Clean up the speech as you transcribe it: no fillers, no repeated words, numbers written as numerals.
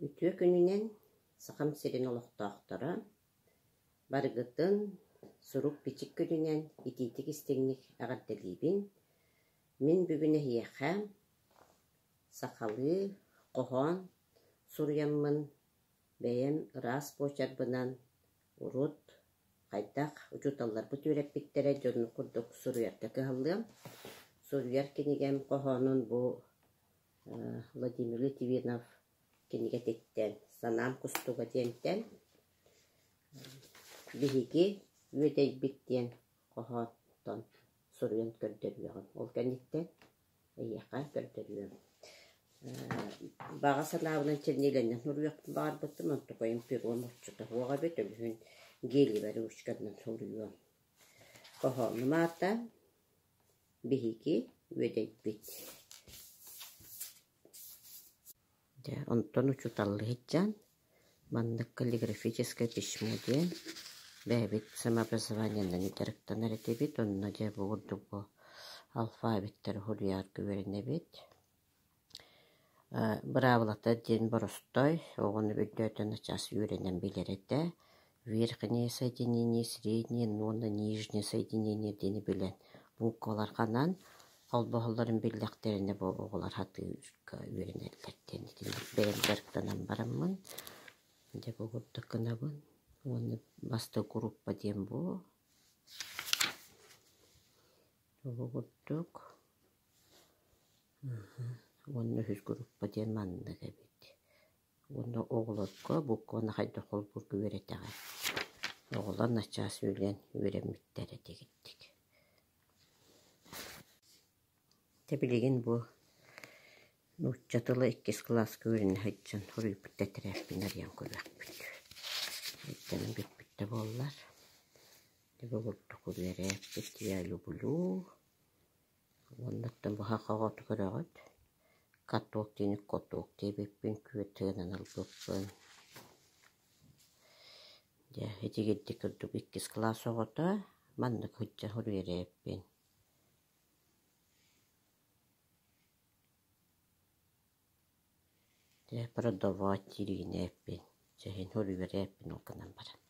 Үтүө күнүнэн Сахам сирин олохтоохторо! Барыгытын сурук-бичик күнүнэн итиитик-истиҥник эҕэрдэлиибин! Мин бүгүн эһиэхэ сахалыы хоһоон суруйаммын бэйэм ыраас буочарбынан урут хайдах учууталларбыт үөрэппиттэрэ дьону курдук суруйарга кыһаллыам. Суруйар кинигэм хоһоонун бу Владимир Литвинов кинигэтиттэн «Санаам кустуга» диэнтэн «Биһиги үөдэйбит» диэн хоһоонтон суруйан көрдөрүөҕүм. Ол кэнниттэн эйиэхэ көрдөрүөм. Баҕа санаабынан чэрниилэнэн суруйуохпун баҕарбытым, онтукайым пером оччото суох эбит, өлүһүн гелевай ручканан суруйуом. Хоһоонум аата Биһиги үөдэйбит. Дьэ, онтон учууталлыы сылдьан маннык каллиграфическое письмо диэн бэйэбит самообразованиенан дьарыктанар этибит. Онно дьэ бу курдук бу алфавиттары суруйарга үөрэнэбит. Быраабылата диэн боростуой, оҕону өйдөөтөн начаас үөрэнэн билэр этэ. Верхнее соединение, среднее уонна нижнее соединение диэни билэн буквалар ханан холбоһоллорун биллэхтэринэ бу оҕолор сатыырга үөрэнэллэр диэн итинник бэйэм дьарыктанан бараммын дьэ бу курдук гынабын уонна бастакы группа диэн бу бу курдук Уонна үһүс группа диэн маннык эбит. Уонна оҕолорго букваны хайдах холбуурга үөрэтэҕин. Оҕолор начаас үөрэн үөрэммиттэр этигиттик. Дьэ билигин бу нуучча тыла иккис кылааска үөрэнэ сылдьан суруйбут тэтэрээппин арыйан көрүөхпүт. Өйдөнөн бүппүт да буоллар. Дьэ бу курдук үөрээппит я люблю Уоннаттан быһах оҕото көрөҕүт, каток диэни коток диэбиппин күөтүнэн ылбыппын. Дьэ, итигирдик курдук иккис кылаас оҕото маннык сылдьан суруйар эбиппин. Дьэ, продавать дииригин эбиппин, дьэ иһин суруйар эбиппин ол гынан баран.